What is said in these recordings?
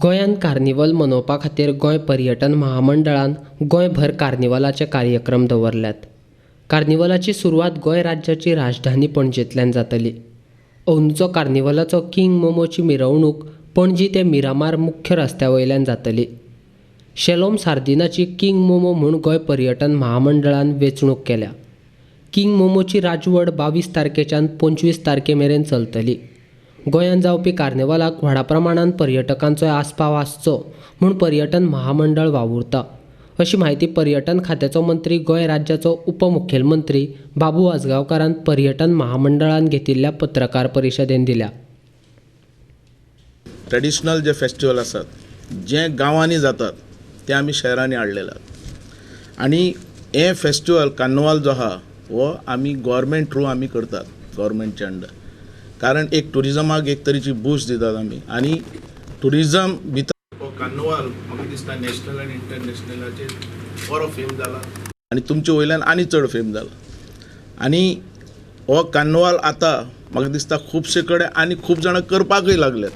गोंयांत कार्निवल मनोवपा खातीर गोंय पर्यटन महामंडळान गोंयभर कार्निवलाचे कार्यक्रम दवरल्यात. कार्निवलाची सुरवात गोंय राज्याची राजधानी पणजेंतल्यान जातली. अंदूचो कार्निवलाचो किंग मोमोची मिरवणूक पणजी ते मिरामार मुख्य रस्त्या वयल्यान जातली. शेलोम सार्दिनाची किंग मोमो म्हूण गोंय पर्यटन महामंडळान वेंचणूक केल्या. किंग मोमोची राजवट 22 तारखेच्यान 25 तारखे मेरेन चलतली. गोंयांत जावपी कार्निवालाक व्हडा प्रमाणान पर्यटकांचो आस्पाव आसचो म्हूण पर्यटन महामंडळ वावुरता, अशी म्हायती पर्यटन खात्याचो मंत्री गोंय राज्याचो उपमुखेलमंत्री बाबू आजगांवकारान पर्यटन महामंडळान घेतिल्ल्या पत्रकार परिशदेन दिल्या. ट्रेडिशनल जे फेस्टिवल आसात, जे गांवांनी जातात, ते आमी शहरांनी हाडलेले आसात. आनी हे फेस्टिवल कार्निवाल जो आहा हो आमी गोवोरमेंट थ्रू आमी करतात, गोवोरमेंटच्या अंडर. कारण एक ट्युरिजमाक एक तरेची बूस्ट दितात आमी आनी ट्युरिजम भितर हो कार्निवाल म्हाका दिसता नॅशनल आनी इंटरनॅशनलाचेर बरो फेम जाला आनी तुमचे वयल्यान आनी चड फेम जाला. आनी हो कार्निवाल आतां म्हाका दिसता खुबशे कडेन आनी खूब जाणां करपाकूय लागल्यात.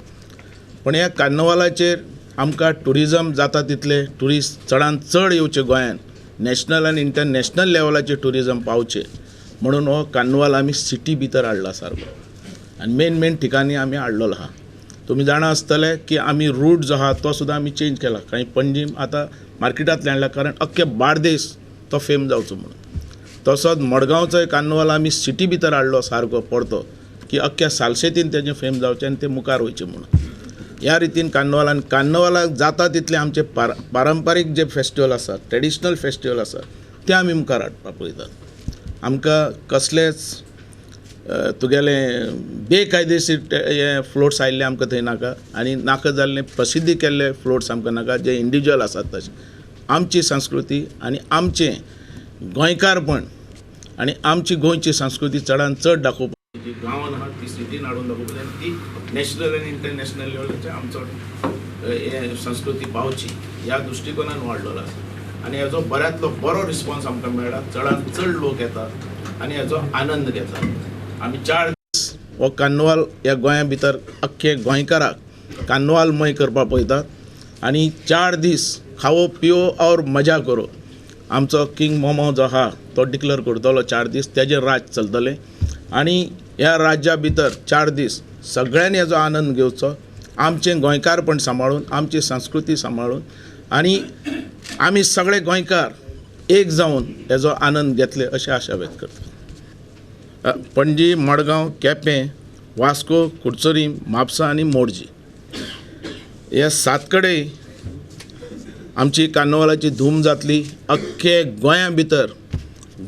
पण ह्या कार्निवालाचेर आमकां ट्युरिजम जाता तितले ट्युरिस्ट चडान चड येवचे गोंयान, नॅशनल आनी इंटरनॅशनल लेवलाचेर ट्युरिजम पावचें म्हणून हो कार्निवाल आमी सिटी भितर हाडला सारको आनी मेन मेन ठिकाणी आमी हाडलेलो आहा. तुमी जाणा आसतले की आमी रूट जो आहा तो सुद्दां आमी चेंज केला. कांय पणजीम आतां मार्केटांतल्यान हाडला, कारण अख्खे बार्देस तो फेम जावचो म्हणून. तसोच मडगांवचोय कार्निवाल आमी सिटी भितर हाडलो सारको परतो, की अख्ख्या सालसेतीन तेजें फेम जावचें आनी ते मुखार वयचें म्हणून. ह्या रितीन कार्निवाल आनी कार्निवालाक जाता तितलें आमचे पारंपारीक जे फेस्टिवल आसा, ट्रेडिशनल फेस्टिवल आसा, ते आमी मुखार हाडपाक पळयतात. आमकां कसलेच तुगेले बेकायदेशीर हे फ्लोट्स आयिल्ले आमकां थंय नाका आनी नाका जाल्ले प्रसिद्धी केल्ले फ्लोट्स आमकां नाका, जे इंडिविज्युअल आसात तशे. आमची संस्कृती आनी आमचें गोंयकारपण आनी आमची गोंयची संस्कृती चडान चड दाखोवपाक जी गांवान आहा ती सिटीन हाडून दाखोवपाक आनी ती नॅशनल आनी इंटरनॅशनल लेवलाचेर आमचो हे संस्कृती पावची ह्या दृश्टिकोनान वाडलेलो आसा. आनी हेजो बऱ्यांतलो बरो रिस्पॉन्स आमकां मेळ्ळा. चडान चड लोक येतात आनी हेजो आनंद घेतात. आमी 4 दीस हो कार्निवाल ह्या गोंया भितर अख्खे गोंयकाराक कार्निवालमय करपाक पळयतात आनी 4 दीस खावो पियो और मजा करो. आमचो किंग मोमो जो आहा तो डिक्लेर करतलो 4 दीस तेजें राज चलतलें आनी ह्या राज्या भितर 4 दीस सगळ्यांनी हेजो आनंद घेवचो, आमचें गोंयकारपण सांबाळून, आमची संस्कृती सांबाळून आनी आमी सगळे गोंयकार एक जावन हेजो आनंद घेतले अशें आशा व्यक्त करता. पणजी, मडगांव, केपें, वास्को, कुडचरी, म्हापसा आनी मोरजी हे 7 कडेन आमची कार्निवालाची धूम जातली. अख्खे गोंया भितर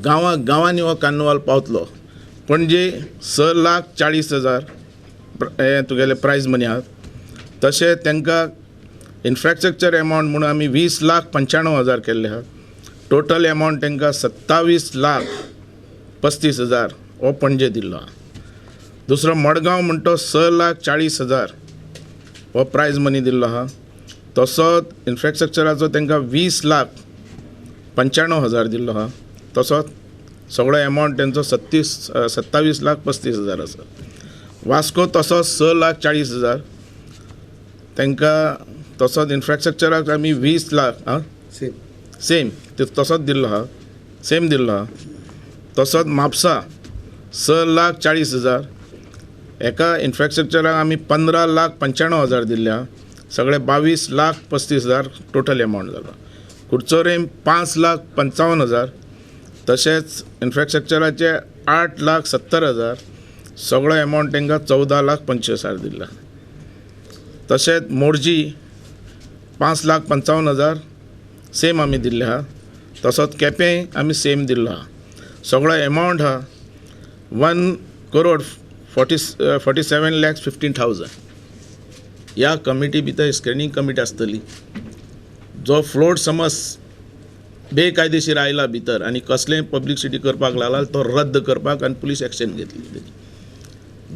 गांवां गांवांनी हो कार्निवाल पावतलो. पणजे 6,40,000 हे तुगेले प्रायज मनी आहात. तशें तांकां इन्फ्रास्ट्रक्चर एमावंट म्हणून आमी 20,95,000 केल्ले आहात. टोटल एमावंट तांकां 27,35,000 हो पणजे दिल्लो आहा. दुसरो मडगांव म्हणटा 6,40,000 हो प्रायज मनी दिल्लो आहा. तसोच इन्फ्रास्ट्रक्चराचो तांकां 20,95,000 दिल्लो आहा. तसोच सगळो एमावंट तेंचो 27,35,000 आसा. वास्को तसोच 6,40,000 तांकां, तसोच इन्फ्रास्ट्रक्चराक आमी 20 लाख आं सेम सेम ते तसोच दिल्लो आहा, सेम दिल्लो आहा. तसोच म्हापसा 6,40,000 एका इन्फ्रास्ट्रक्चराक आमी 15,95,000 दिल्ले आहा. सगळे 22,35,000 टोटल एमावंट जाला. कुडचोरेम 5,55,000, तशेंच इन्फ्रास्ट्रक्चराचे 8,70,000, सगळो एमावंट तांकां 14,25,000 दिल्ला. तशेंच मोरजी 5,55,000 सेम आमी दिल्ले आहा. तसोच केपें आमी सेम दिल्लो आहा. सगळो एमावंट आहा 1,47,15,000. ह्या कमिटी भितर स्क्रिनींग कमिटी आसतली. जो फ्लोट समज बेकायदेशीर आयला भितर आनी कसलेंय पब्लिसिटी करपाक लागला तो रद्द करपाक आनी पुलीस एक्शन घेतली तेजी.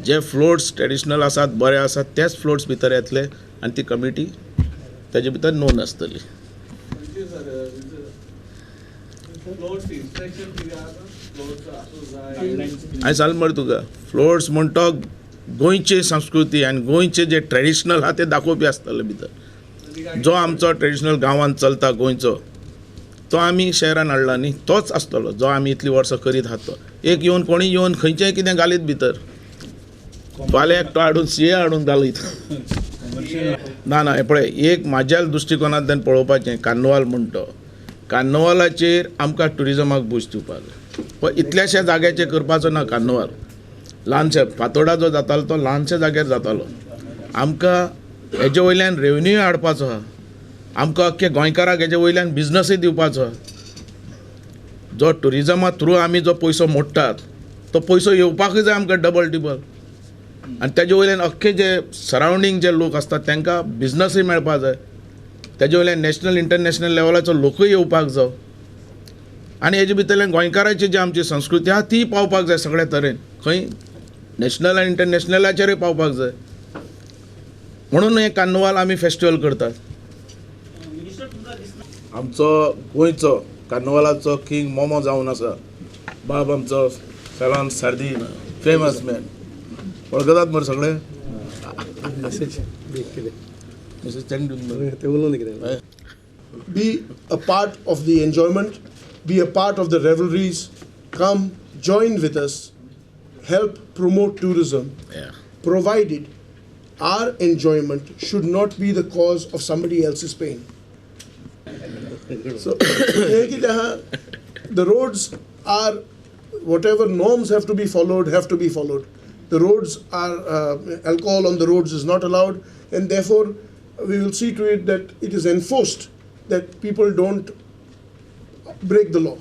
जे फ्लोट्स ट्रेडिशनल आसात, बरे आसात, तेच फ्लोट्स भितर येतले आनी ती कमिटी तेजे भितर नोंद आसतली. हांवें सांगलें मरे तुका, फ्लोट्स म्हणटा गोंयची संस्कृती आनी गोंयचे जे ट्रेडिशनल आहा ते दाखोवपी आसतले भितर. जो आमचो ट्रेडिशनल गांवांत चलता गोंयचो तो आमी शहरान हाडला न्ही, तोच आसतलो जो आमी इतलीं वर्सां करीत आहात तो. एक येवन कोणीय येवन खंयचेंय कितें घालीत भितर, फाल्यां एकटो हाडून सीए हाडून घालीत. ना ना, हें पळय, एक म्हाज्या दृश्टिकोनांतल्यान पळोवपाचें, कार्नवाल म्हण तो कार्नवालाचेर आमकां ट्युरिजमाक बूस्ट दिवपाक जाय. पण इतल्याश्या जाग्याचेर करपाचो ना कार्नवाल. ल्हानशे फातोडा जो जातालो तो ल्हानशा जाग्यार जातालो. आमकां हेजे वयल्यान रेवन्यू हाडपाचो आहा, आमकां अख्खे गोंयकाराक हेजे वयल्यान बिजनसूय दिवपाचो आहा. जो ट्युरिजमा थ्रू आमी जो पयसो मोडटात तो पयसो येवपाकूय जाय आमकां डबल टिबल, आनी तेजे वयल्यान अख्खे जे सरावंडींग जे लोक आसतात तांकां बिजनसूय मेळपाक जाय. तेजे वयल्यान नॅशनल इंटरनॅशनल लेवलाचो लोकूय येवपाक जाय, आनी हेजे भितरल्यान गोंयकाराची जी आमची संस्कृती आहा ती पावपाक जाय सगळे तरेन, खंय नॅशनल आनी इंटरनॅशनलाचेरूय पावपाक जाय. म्हणून हें कार्नवाल आमी फेस्टिवल करतात. आमचो गोंयचो कार्नवालाचो किंग मोमो जावन आसा बाब आमचो सेलान सार्दीन, फेमस मॅन. वळखतात मरे सगळे? मेसेज तेंगे. Be a part of the enjoyment, be a part of the revelries, come join with us, help promote tourism, provided our enjoyment should not be the cause of somebody else's pain. So, the roads are, whatever norms have to be followed, have to be followed. The roads are, alcohol on the roads is not allowed, and therefore we will see to it that it is enforced that people don't break the law.